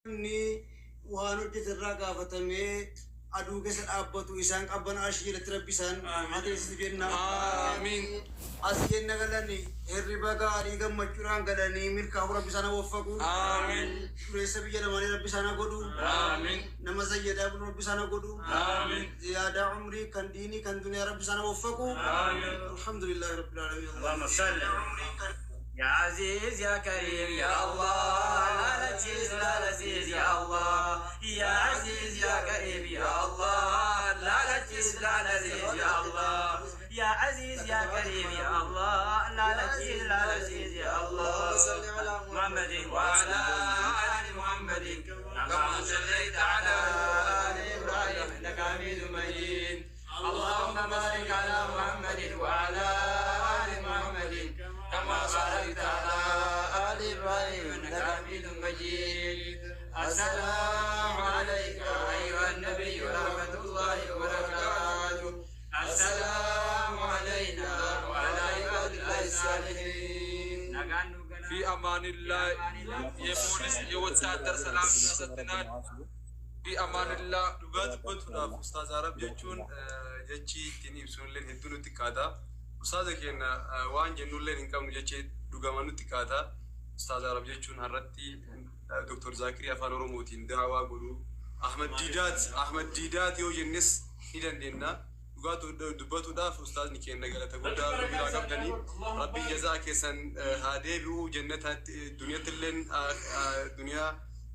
Namni waan hojjete irraa gaafatamee aduu keessa dhaabbatu isaan qabbana arshii jalatti Rabbi isaan haa teessisu jenna. Aamiin. As jenna galani hirriba gaarii gammachuudhaan galanii milkaa'uu Rabbi isaan haa waffaqu. Aamiin. Dureessa biyya lamaanii Rabbi isaan haa godhu. Aamiin. Nama zayyadaa bulu Rabbi isaan haa godhu. Aamiin. Ziyaadaa umrii kan diinii kan duniyaa Rabbi isaan haa waffaqu. Aamiin. Alhamdulillahi Rabbil Aalamiin. اللهم صل يا عزيز يا كريم يا الله، لا لزيز لا لزيز يا الله، يا عزيز يا كريم يا الله، لا لزيز لا لزيز يا الله، يا عزيز يا كريم يا الله، لا لزيز لا لزيز يا الله. محمد وعلى آل محمد كما صليت على آل إبراهيم إنك حميد مجيد. اللهم بارك على محمد وعلى آل محمد كما باركت على آل إبراهيم إنك حميد مجيد. السلام عليك أيها النبي ورحمة الله وبركاته. السلام علينا وعلى عباد الله الصالحين. في أمان الله። የፖሊስ የወታደር ሰላም ሰጥተናል። في أمان الله። Dhugaa dubbatuudhaaf Ustaaz Arab jechuun jechi ittiin ibsuunillee hedduu nutti xiqqaata. Ustaaza keenya waan jennullee hin qabnu, jechi dhugama nutti xiqqaata. Ustaaz Arab jechuun har'atti Dr. Zaakirii afaan Oromootiin daawaa godhu. Ahmad Diidaat, Ahmad Diidaat yoo jennes ni dandeenya. Dhugaa dubbatuudhaaf ustaazni keenya galata guddaa nu biraa qabdanii, Rabbiin jazaa keessan haa deebi'u, jannatatti duniyatti illee, duniyaa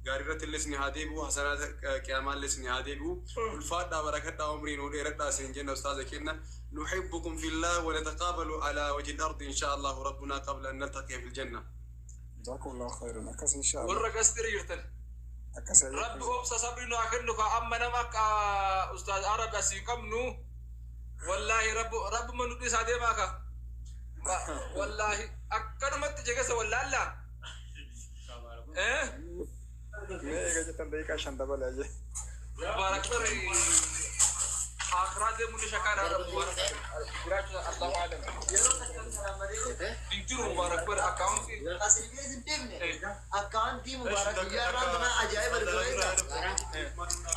gaarii irratti illee isin haa deebi'u, hasanaata qiyaamaa illee isin haa deebi'u. Ulfaadhaa, barakadhaa, umrii nuu dheeradhaa isin jenna. Ustaaza keenya, نحبكم في الله ونتقابل على وجه الأرض إن شاء الله ربنا قبل أن نلتقي في الجنة. جزاكم الله خيرا. Akkas إن شاء الله. Warra gastira jirtan. Akkas. Rabbi obsa sabri nu haa kennu ka amma nama akka Ustaaz Arab asii qabnu, wallaahi rabbuma nu dhiisaa deemaa ka. Wallaahi akkanumatti jegesa wallaallaa. Eh? Mee eega jettan daqiiqaa 5 dabalee jee. Mubaarak bari akhiraa deemuu ni shakaadha. Mubaarak jiraachuu الله أعلم. Hin jiru Mubaarak bari akkaawuntii. Asii hin deemne, akkaawuntii Mubaarak guyyaa irraan tanaa ajaa'iba argame keessa,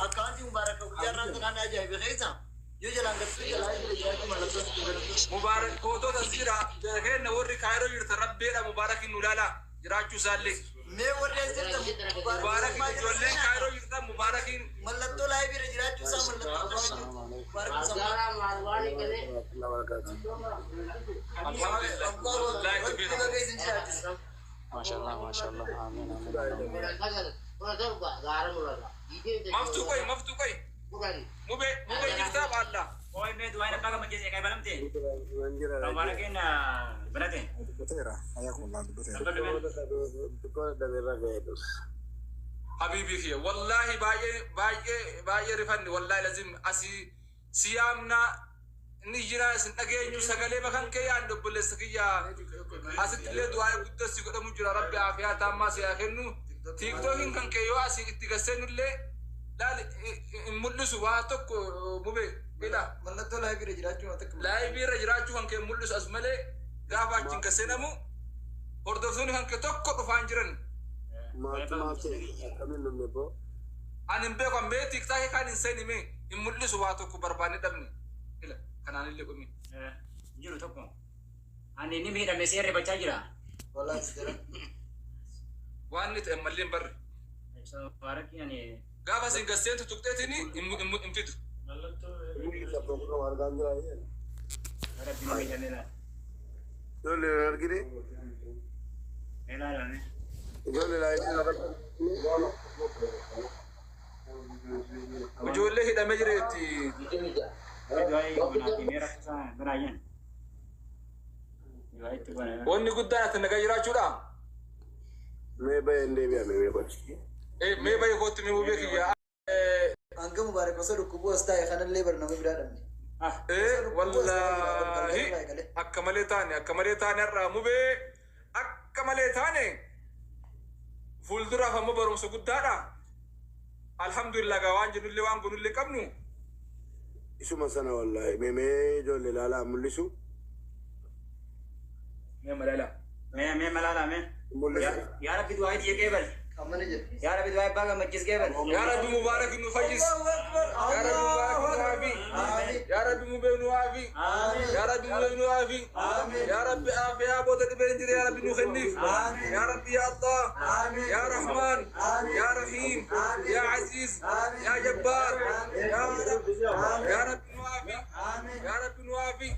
akkaawuntii Mubaarak guyyaa irraan tanaa ajaa'iba keessa yoo jalaan gartuu jalaa jira jiraachuu mallattoo. Mubaarak footota jira kenna. Warri Kaayiroo jirtan rabbeedha, Mubaarak nu ilaalaa jiraachuu isaallee. Mee warri as jirtan Mubaarak ijoolleen Kaayiroo jirtan Mubaarakiin mallattoo live irra jiraachuu isaa mallattoo Mubaarak. Alhamdulillah. Rabbi baga isin jiraachisa. ما شاء الله، ما شاء الله، آمين آمين. Maftuu qoy, maftuu qoy. Mubee, mubee jirtaa baalla. Oi, mee du'aa akka gammachiise kan balamte. Mubaarakiin banate. Dubbateera. حياكم الله, dubbateera. حبيبي kiyya, wallaahi baay'ee baay'ee baay'ee rifanne, wallaahi lazim asii siyaamna inni jira isin dhageenyu sagalee bakan kee yaadne. Obboleessa kiyya, asitti illee du'aa guddaa si godhamu jira. Rabbi aafiyaa taammaa si haa kennu. TikTokiin kan kee yoo asii itti gasseenullee laali hin mul'isu waa tokko, mubee ila. Mallattoo live irra jiraachuu waan takka. Live irra jiraachuu kan kee mul'isu as malee gaafa achiin gasseenamu hordoftoonni kan kee tokko dhufaan jiran. Maaltu maal ta'e, akkamiin namni boo? Ani hin beeku, mee TikTokii kan hin seeni, mee hin mul'isu waa tokko, barbaanne dhabne. Ila kanaan illee qumi. Jiru tokko. Ani ni miidhame, seerri bachaa jira. Wallaahi jira. Waan inni ta'e mallee hin barre. Mubaarakiin ani Gaafa isin gasseentu tuqxeetiin hin fidu. Mul'isa tokko argaan jira. Rabbi ni miidhame laala. Ijoollee hin argine. Mee laala mee. Ijoollee live. Ijoollee hidhamee jireetti. Du'aa goonaa mee rakkisaa biraayyan. Du'aa itti goona. Wanni guddaan ati nagaa jiraachuudha. Mee bahee hin deebi'ame, mee qochi. Mee bahee kootti, mee mubee kiyya. Hanga Mubaarak osoo dhukkubuu as taa'e kanallee bar nama biraa dhabne. Wallaahi akka malee taane, akka malee taane har'aa mubee, akka malee taane. Fuulduraaf ammoo barumsa guddaadha. Alhamdulillah gaa waan jennullee waan gonullee qabnu. Isuma sana wallaahi mee mee ijoollee ilaalaa mul'isu. Mee malaala. Mee mee malaala mee. Mul'isu. Yaa Rabbi du'aa itti qeebal. Yaa Rabbi du'aa abbaa gammachiis geebal. Yaa Rabbi Mubaarak nu fayyis. Yaa Rabbi Mubaarak nu aafi. Yaa Rabbi Mubee nu aafi. Yaa Rabbi Mubee nu aafi. Yaa Rabbi aafiyaa booda dhibeen hin jirre yaa Rabbi nu kenniif. Yaa Rabbi yaa Allah. Yaa Rahmaan. Yaa Rahiim. Yaa Aziz. Yaa Jabbaar. Yaa Rabbi. Yaa Rabbi nu aafi. Yaa Rabbi nu aafi.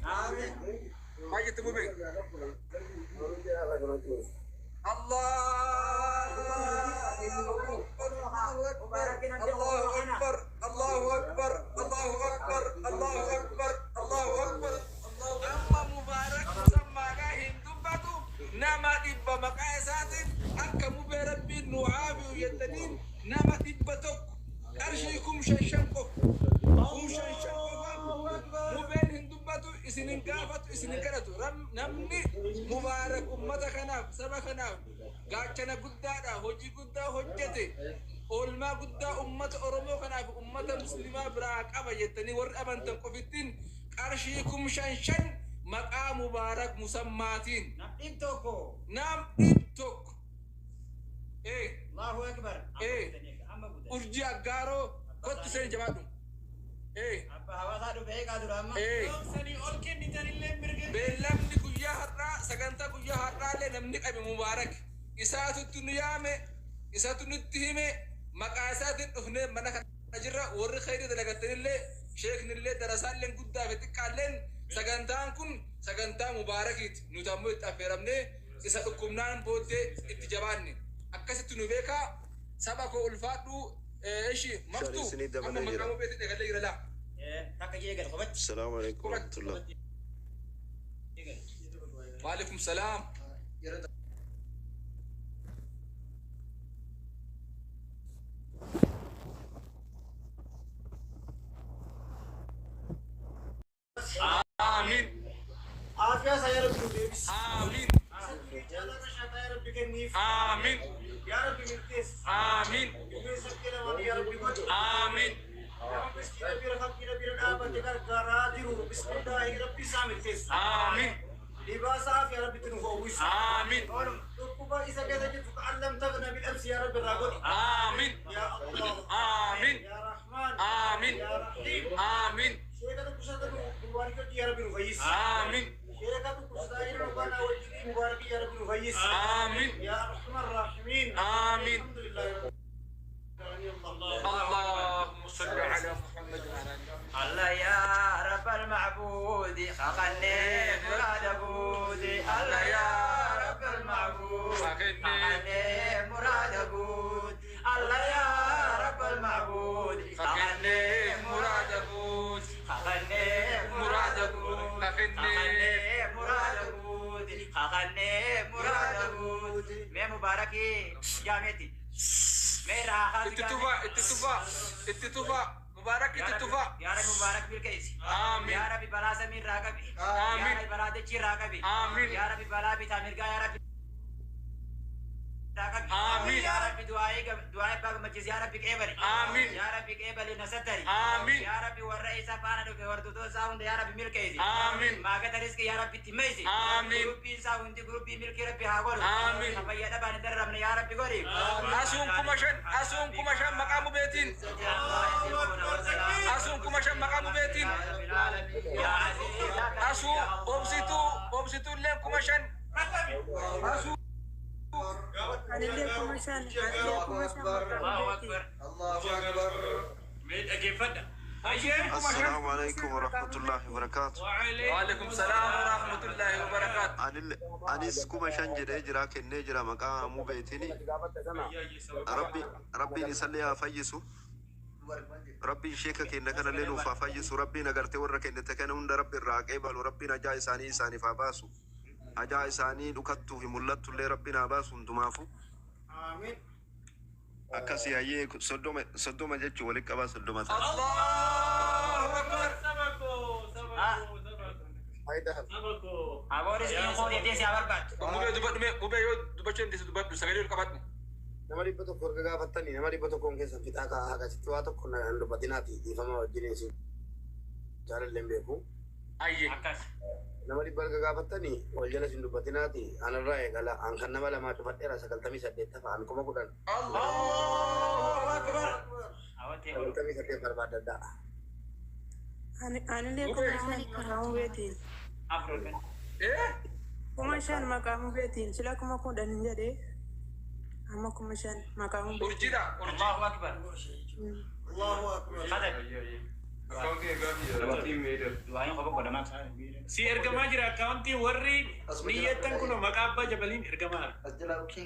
Maal jette Mubee? الله أكبر الله أكبر الله أكبر الله أكبر الله أكبر أما مبارك مسمى هن دبتو نما إبا مقايسات أكا مبارك نعابي ويتنين نما إبا تك أرشيكم شنشنقف كم شنشنقف مبين هندبتو إسنين قافتو إسنين كرتو نمني مبارك أمتا خناف سبا خناف gaachana guddaadha hojii guddaa hojjete oolmaa guddaa ummata Oromoo kanaaf ummata muslimaa biraa qaba jettanii warri amantan qofittiin qarshii 5,000 maqaa Mubaarak Musammaatiin. Nam 100. Nam 100. Allahu Akbar. Urjii Aggaaroo kottu seen jabaadhu. Abbaa hawaasaa dhufe eegaa dura amma. Beellamni guyyaa har'aa sagantaa guyyaa har'aallee namni qabe Mubaarak. Isaatutti nu yaame, isaatu nutti hime, maqaa isaatiin dhufnee mana kana jirra. Warri khayrii dalagattanillee, sheeknillee, darasaallee guddaa fi xiqqaalleen sagantaan kun sagantaa Mubaarakiiti. Nuti ammoo itti affeeramnee isa dhukkubnaan booddee itti jabaanne. Akkasitti nu beekaa saba koo ulfaadhu ishi maftuu amma maqaa mubeetiin eegallee jira laa. Takka jee gad qubatti. Salaamu alaikum warahmatullah. Waalaikum salaam. Amin. Aafiyaa isaa yaa Rabbi nu deebisi. Amin. Jaalala shaataa yaa Rabbi kenniif. Amin. Yaa Rabbi milkeessi. Amin. Qilleensa kee lamaan yaa Rabbi godhi. Amin. Nama miskiina bira fakkiina bira dhaabate gargaaraa jiru. Bismillaahi Rabbi isaa milkeessu. Amin. Libaasa aafiyaa Rabbitti nuuf uwwisu. Amin. Dhukkuba isa keessa jirtu ka'an lam tagna bil-amsi yaa Rabbi irraa godhi. Amin. Yaa Allah. Amin. Yaa Rahmaan. Amin. Yaa Rahiim. Amin. Sheeka dhukkubsata Mubaarak yaa Rabbi nu fayyisi. Amin. Sheeka dhukkubsataa jiru kana wajjin Mubaarak yaa Rabbi nu fayyisi. Amin. Yaa Arhamar Raahimiin. Amin. Alhamdulillahi Rabbil aalamiin. اللهم صل على محمد وعلى آله. الله يا رب المعبود خلقني مراد بودي. الله يا رب المعبود خلقني مراد بود. الله يا رب المعبود خلقني مراد بود. خلقني مراد بود. خلقني مراد بود. خلقني مراد بود. مي مباركي جامعتي. Itti tufa, itti tufa, itti tufa. Mubaarak itti tufa. Yaa Rabbi Mubaarak milkeessi. Aamin. Yaa Rabbi balaa samii irraa qabi. Aamin. Yaa Rabbi balaa dachii irraa qabi. Aamin. Yaa Rabbi balaa bitaa mirgaa yaa Rabbi irraa qabi. Aamin. Yaa Rabbi du'aa'ee abbaa gammachiisi yaa Rabbi qeebali. Aamin. Yaa Rabbi qeebali nasattari. Aamin. Yaa Rabbi warra isa faana dhufe hordoftoota isaa hunda yaa Rabbi milkeessi. Aamin. Maagata riskii yaa Rabbi itti meeysi. Aamin. Guruppiin isaa hundi guruppii milkii Rabbi haa godhu. Aamin. Ka fayyaa dhabaan hin darramne yaa Rabbi godhi. Asuun 5,000, asuun 5,000 maqaa mubeetiin. Asuun 5,000 maqaa mubeetiin. Asuu obsituu, obsituu illee 5,000. Asuu. Anillee 5,000, anillee 5,000 maqaa mubeetiin. Allahu Akbar. Assalaamu alaikum warahmatullahi wabarakatuh. Waalaikum salaam warahmatullahi wabarakaatu. Anis 5,000 jedhee jira kennee jira maqaa mubeetini. Rabbiin isallee haa fayyisu. Rabbiin sheeka kenna kanallee nuuf haa fayyisu. Rabbiin agartee warra kennite kana hunda Rabbi irraa haa qeebalu. Rabbiin hajaa isaanii isaaniif haa baasu. Hajaa isaanii dhukattuu fi mul'attullee Rabbiin haa baasu hundumaafu. Amiin. Akkasii hayyee 30 jechuun walitti qabaa 30 ta'a. Allahu Akbar. Abooris dhiin jettee si haa barbaaddu. Mubee dubbadhu mee, mubee yoo dubbachuu dandeessu dubbadhu sagalee ol qabadhu. Nama 100 erga gaafattanii nama 100 keessan fixaa kaa'aa akkasitti waa tokko hin dubbatinaati dhiifama wajjin isin jaalallee hin beeku. Ayyee. Akkas. Nama 100 erga gaafattanii wal jala sin dubbatinaati anarraa eegala an kan nama lamaa cufadheera 98 tafa an 10,000. Allahu akbar. 98 barbaadadha. Anillee 5,000 maqaa mubeetiin. 5,000 maqaa mubeetiin sila 10,000 hin jedhee amma 5,000 maqaa mubeetiin. Urjiidha. Allahu akbar. Allahu akbar. Akkaawuntii ergaa fi rabbiin meedha. Du'aayin qofa godhamaa. Si ergamaa jira akkaawuntii warri niyyattan kun maqaa abbaa jabaliin ergamaa jira. As jalaa king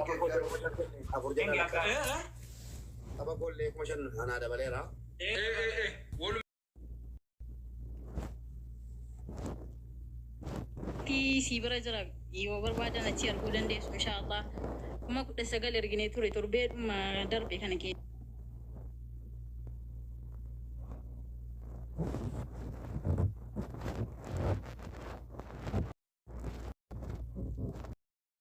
Afur jala lakkaa. Tapha koollee 5,000 anaa dabaleera. Si bira jira yoo barbaadan achi arguu dandeessu inshaallah. 19,000 erginee ture torbeedhuma darbe kana keessa.